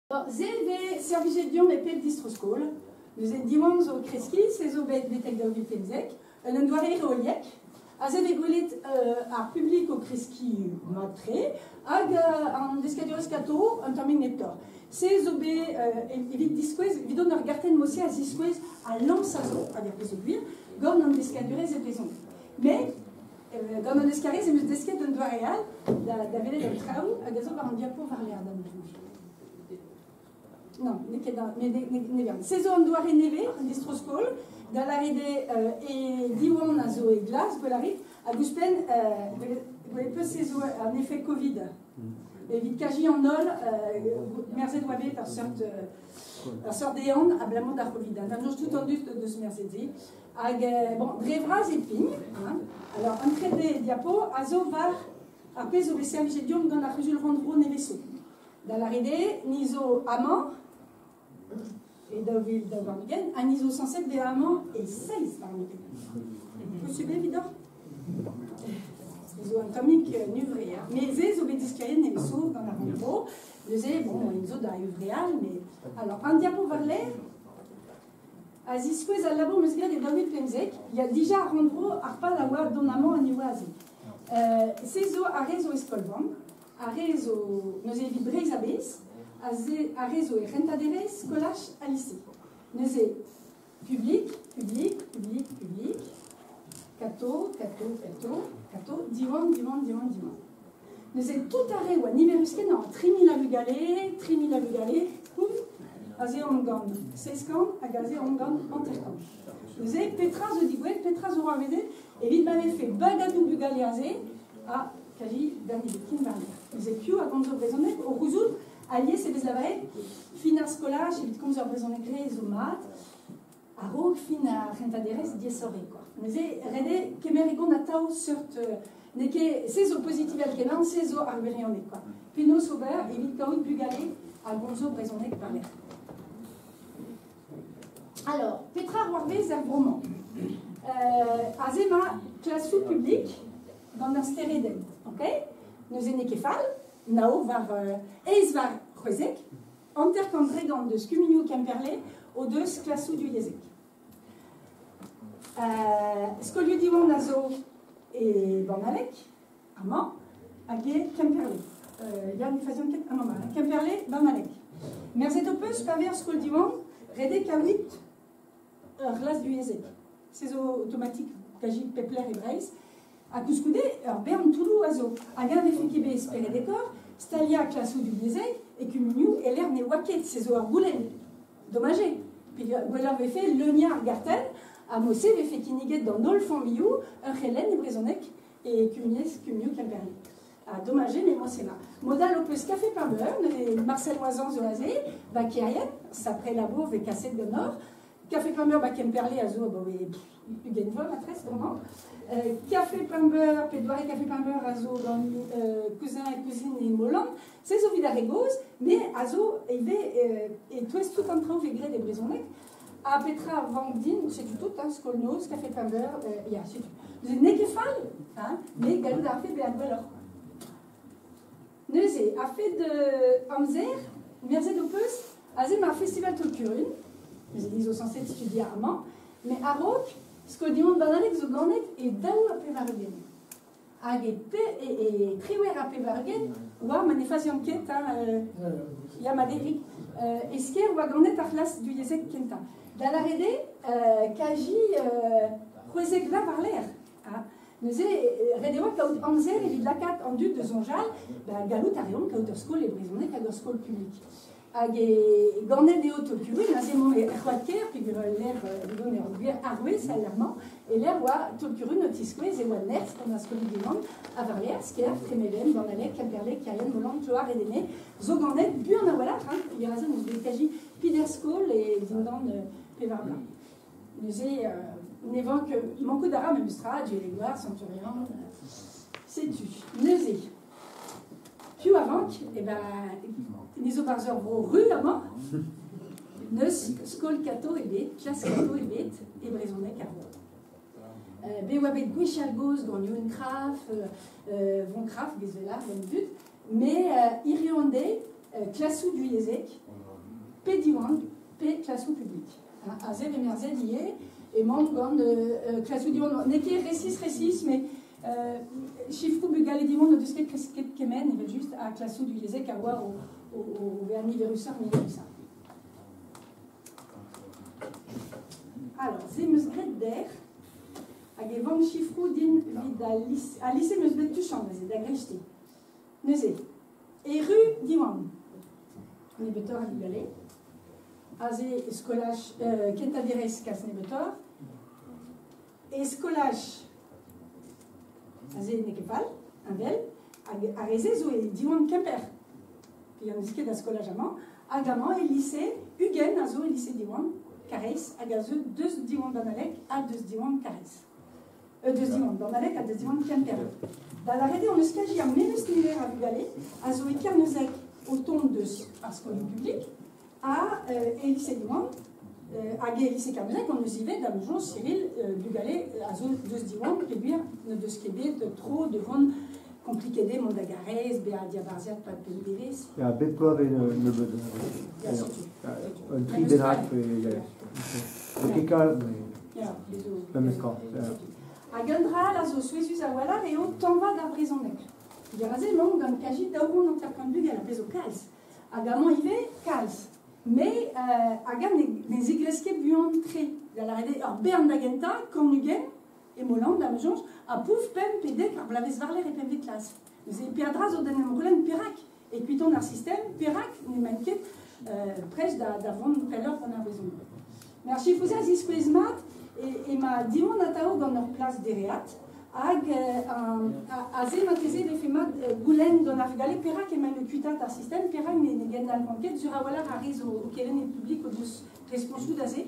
Se vez servijet deomp e pep distro-skol. Neuze Diwan zo kreskiñ, se zo bet betek 2015, un un doare reoliek. Aze vez gwelet ar publik o kreskiñ mat-tre hag an deskadurezh kato un tammig neptoc'h. Se zo bet evit diskouez, evit ur gartenn mod-se a ziskouez al lañs a zo, hag ar pezh zo gwir, gant an deskadurezh e brezhoneg. Met gant an euskarez em eus desket un doare all da welet an traoù hag a zo war an diapo war-lerc'h d'am soñj. Non, n'eo ket ne vern. Se zo an doare nevez, an distro-skol, da lâret eo e Diwan a zo e glas, gwell hag ouzhpenn, gwelet peus se zo an efed Covid. Evit kajiñ an holl, merzet oa bet ur seurt ehan abalamour d'ar Covid. An noz tout an dud deus merzet se. Hag, bon, dre vras e pign, hein. Alors, an trede diapo a zo war ar pezh zo bet servijet deomp gant ar c'huzul rannvro nevez zo. Da lâret eo, ni zo amañ, e 2022, ha ni zo sañset bezañ amañ e 27. Posubl eo evidoc'h? Zo un tammig nuvre, hein. Mais se zo bet diskleriet nevez zo gant ar rannvro. Neuze, bon, int zo da uvreal, mais... Alors, an diapo war-lerc'h, a ziskouez al labour 'm eus graet e 2015, ya dija ar rannvro ar pal a oa dont amañ an nivo aze. Se zo ar re zo e skol-vamm, ar re zo neuze evit Breizh a-bezh, ar re zo e rentaderezh, skolaj ha lise. Neuze, public, public, public, public, kato, kato, kato, kato, Diwan, Diwan, Diwan, Diwan. Neuze, tout ar re oa niverus kenañ, 3000 a vugale, 3000 a vugale, poum, aze on gant 700 hag aze on gant 50. Neuze, petra zo digouet, petra zo c'hoarvezet, evit ma vefe bagadoù bugale aze, ha kaji bernibekin war-lerc'h. Neuze, piv a gomzo brezhoneg o c'houzout, alies e vez lavaret, fin ar skolaj evit komz ur brezhoneg re zo mat, a-raok fin ar c'hentaderezh diaesoc'h eo, quoi. Neuze, ret eo kemer e gont atav seurt... N'eo ket, se zo pozitivel kenañ, se zo ar wirionez, quoi. Penaos ober evit kaout bugale a gomzo brezhoneg war-lerc'h. Alors, petra c'hoarvez er vro-mañ? Aze ma klasoù publik gant ur steredenn, ok? Neuze n'eo ket fall, nao war eizh war 16, 53 deus kumunioù Kemperle o deus klasoù divyezhek. Skolioù Diwan a zo e Bannalec, amañ, hag e Kemperle. Ya, ne fazian ket, amañ, Kemperle, Bannalec. Merzet ho peus pa vez ur skol Diwan, ret eo kaout ur c'hlas divyezhek. Se zo automatik kaji pep lec'h e Breizh. Ha koulskoude, ur bern toulloù a zo. Hag eñ vefe ket bet speredekoc'h, staliañ klasoù divyezhek e kumunioù e-lec'h ne oa ket. Se zo ur goulenn. Domaj eo. Gwelloc'h vefe leuniañ ar gartenn, ha mod-se vefe kinniget d'an holl familhoù ur c'helenn e brezhoneg e kumuniezh kumunioù Kemperle. Ha domaj eo, met mod-se ma. Mod all ho peus kafe Pembeurre, neuze Marcel Moisan zo aze, ba Kerien, sapre labour vez kaset ganeoc'h. Kafe Pembeurre ba Kemperle a zo abaoe 20 vloaz matresse bremañ. Kafe Pembeurre, pe doare Kafe Pembeurre a zo gant cousin et cousine e Molan. Se zo evit ar re gozh, met a zo ivez e-touez tout an traoù vez graet e brezhoneg. Ha petra vank din, setu tout, hein, skol-noz, Kafe Pembeurre, ya, setu. Neuze n'eo ket fall, hein, met gallout a rafe bezañ gwelloc'h. Neuze, a-fet amzer, merzet ho peus, aze ma festival Taol-Kurun, neuze ni zo sañset studiañ amañ, met a-raok, skol Diwan Bannalec zo ganet e 82. Hag e, e, e 98 oa, ma ne fazian ket, hein, ya ma Eric, e Skaer oa ganet ar c'hlas divyezhek kentañ. Da lâret eo, kaji 16 vloaz war-lerc'h. Ha neuze, ret eo kaout amzer evit lakaat an dud da soñjal, ba, gallout a reont kaout ur skol e brezhoneg hag ur skol publik. Hag e ganet eo Taol-Kurun, aze emañ er c'hoad-kêr, peogwir ul lec'h evidon eo gwir arouez al lec'h-mañ, e lec'h oa Taol-Kurun o tiskouez e oa nerzh gant ar skolioù Diwan, ha war-lerc'h, Skaer, Tremeven, Bannalec, Kemperle, Kerien, Molan, Kloar, Edene, zo ganet buan a-walc'h, hein, Hirazen eus bet kaji pider skol e dindan pevar bloaz. Neuze, ne vank, mankout a ra memes tra, Dielegouar, Santurian, setu. Neuze, piv a vank? Eh ben, ni zo barzh ur vro ru amañ, n'eus skol kato ebet, klas kato ebet e brezhoneg ar vro. Bet oa bet gwechall gozh gant Youn Kraf, Von Kraf, Gezvelar, gant dud, met hiriv an deiz, Klasou divyezhek, pe Diwan, pe klasou publik. Aze vez merzet ivez emañ gant klasou Diwan. N'eo ket resis-resis, met sifroù bugale Diwan n'o deus ket kresket kement, evel-just, ha klasou divyezhek a oa o vezañ niverusoc'h-niverusañ. Alors, se 'm eus graet dec'h, hag e vank sifroù din evit al lise. Al lise 'm eus bet tuchant neuze, da greisteiz. Neuze, erru Diwan, nebeutoc'h a vugale, aze e skolaj kentañ derez kalz nebeutoc'h, e skolaj aze n'eo ket fall, heñvel, hag ar re-se zo e Diwan Kemper, pe n'eus ket a skolaj amañ, hag amañ e lise 20 a zo e lise Diwan Karaez, hag a zeu deus Diwan Banaleg ha deus Diwan Karaez. Deus Diwan Banaleg ha deus Diwan Kemper. Da lâret eo hon eus kazi ar memes niver a vugale a zo e Kerneuzeg o tont deus ar skolioù publik ha e lise Diwan hag e lise Kerneuzeg hon eus ivez da soñj Cyril bugale a zo deus Diwan peogwir n'o deus ket bet tro de vont kompliket eo mont da Garaez, bezañ diabarzhiad pad pemp devezh. Ya, bep bloaz vez nebeut. Ya, setu. Un tri bennak pe n'eo ket kalz, mais Ya, bez zo. memes tra. Hag un dra all a zo souezhus a-walc'h eo tañva d'ar brezhoneg. Dirak-se emaomp gant kaji 250 bugel, ar pezh zo kalz. Hag amañ ivez, kalz. Met hag eñ ne zigresk ket buan-tre. Da lâret eo ur bern da gentañ, 120, e Molan, da ma soñj, ha pouf, pemp pe dek ar bloavezh war-lerc'h e pempvet klas. Neuze peadra zo d'en em c'houlenn perak e kuitaont ar sistem, perak n'emaint ket prest da vont pelloc'h gant ar brezhoneg. Met ar sifroù-se a ziskouez mat emañ Diwan atav gant ur plas dereat hag aze marteze e vefe mat goulenn gant ar vugale perak emaint o kuitaat ar sistem, perak ne gendalc'hont ket, sur a-walc'h ar re zo o kelenn e publik o deus respontoù da se.